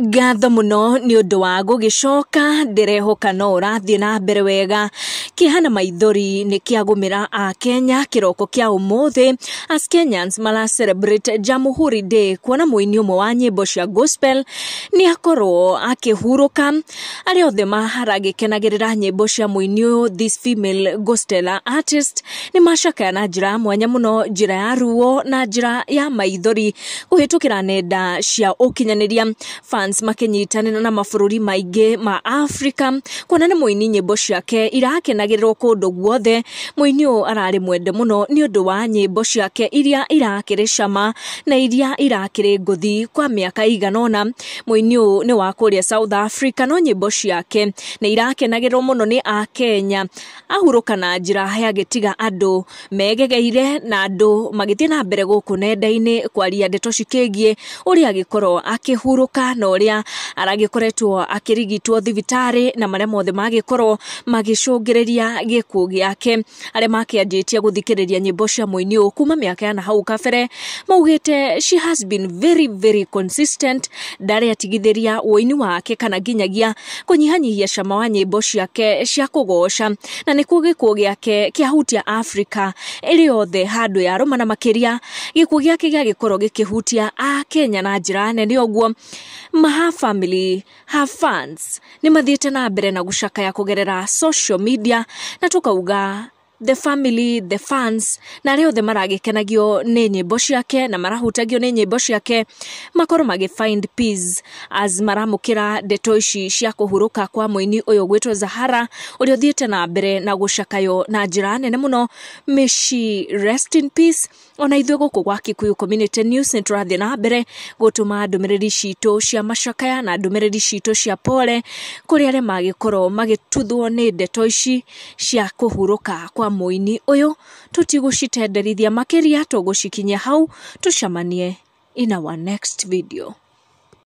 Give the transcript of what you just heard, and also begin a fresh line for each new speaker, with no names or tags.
Ngatho muno nĩ ũndũ wa gũgĩcoka, ndĩrehoka no ũrathiĩ na mbere wega. Kĩeha na maithori nĩ kĩagũmĩra Akenya kĩroko kĩa ũmũthĩ as Kenyans mara celebrate Jamhuri Day, kuona mũini ũmwe wa nyĩmbo cia gospel nĩ akorwo akĩhurũka. Arĩa othe maragĩkenagĩrĩra nyĩmbo cia mũini ũyũ, this female gospel artist, nĩ macakaya na njĩra ya mwanya mũno, njĩra ya ruo na njĩra ya maithori kũhĩtũkĩra nenda cia ũkinyanĩria. Fans makĩnyitanĩra na mabũrũri maingĩ ma Africa kuona nĩ mũini nyĩmbo ciake irakenagĩrĩrwo kũndũ guothe. Mũini ũyũ ararĩ mwende mũno nĩ ũndũ wa nyĩmbo ciake iria irakĩrĩ cama na iria irakĩrĩ ngũthi kwa mĩaka ĩigana ũna. Mũini ũyũ nĩ wa kũrĩa South Africa, no nyĩmbo ciake nĩ irakenagĩrĩrwo mũno nĩ Akenya. Ahurũka na njĩra ya gĩtiga andũ megegeire na andũ magĩthiĩ na mbere gũkũ nenda-inĩ kwaria ndeto cikĩgiĩ ũrĩa agĩkorwo akĩhurũka na ũrĩa aragĩkoretwo akĩrigitwo thibitarĩ na marĩa mothe magĩkorwo magĩcũngĩrĩria gĩkuũ gĩake. Arĩa makĩanjĩtie gũthikĩrĩria nyĩmbo cia mũini ũyũ kuma mĩaka ya nahau kabere maugĩte she has been very very consistent, ndarĩ atigithĩria ũini wake kana nginyagia kũnyihanyihia cama wa nyĩmbo ciake cia kũgoca, na nĩkuo gĩkuũ gĩake kĩahutia Africa ĩrĩ yothe handũ yarũma, na makĩria gĩkuũ gĩake gĩagĩkorwo gĩkĩhutia Akenya na njĩra nene. Ũguo her family, her fans nĩ mathiĩte na mbere na gũcakaya kũgerera social media, na tũkauga the family, the fans na arĩa othe maragĩkenagio nĩ nyĩmbo ciake na marahutagio nĩ nyĩmbo ciake makorwo magĩ find peace as maramũkĩra ndeto ici cia kũhurũka kwa mũini ũyũ gwĩtwo Zahara, ũrĩa ũthiĩte na mbere na gũcakayo na njĩra nene mũno. May she rest in peace. Ona ithuĩ gũkũ gwa Kikuyu Community News nĩ tũrathiĩ na mbere gũtũma ndũmĩrĩri citũ cia macakaya na ndũmĩrĩri citũ cia pole kũrĩ arĩa magĩkorwo magĩtuthwo nĩ ndeto ici cia kũhurũka kwa mũini ũyũ. Tũtigũcitenderithia makĩria, tũgũcikinyia hau, tũcemanie in our next video.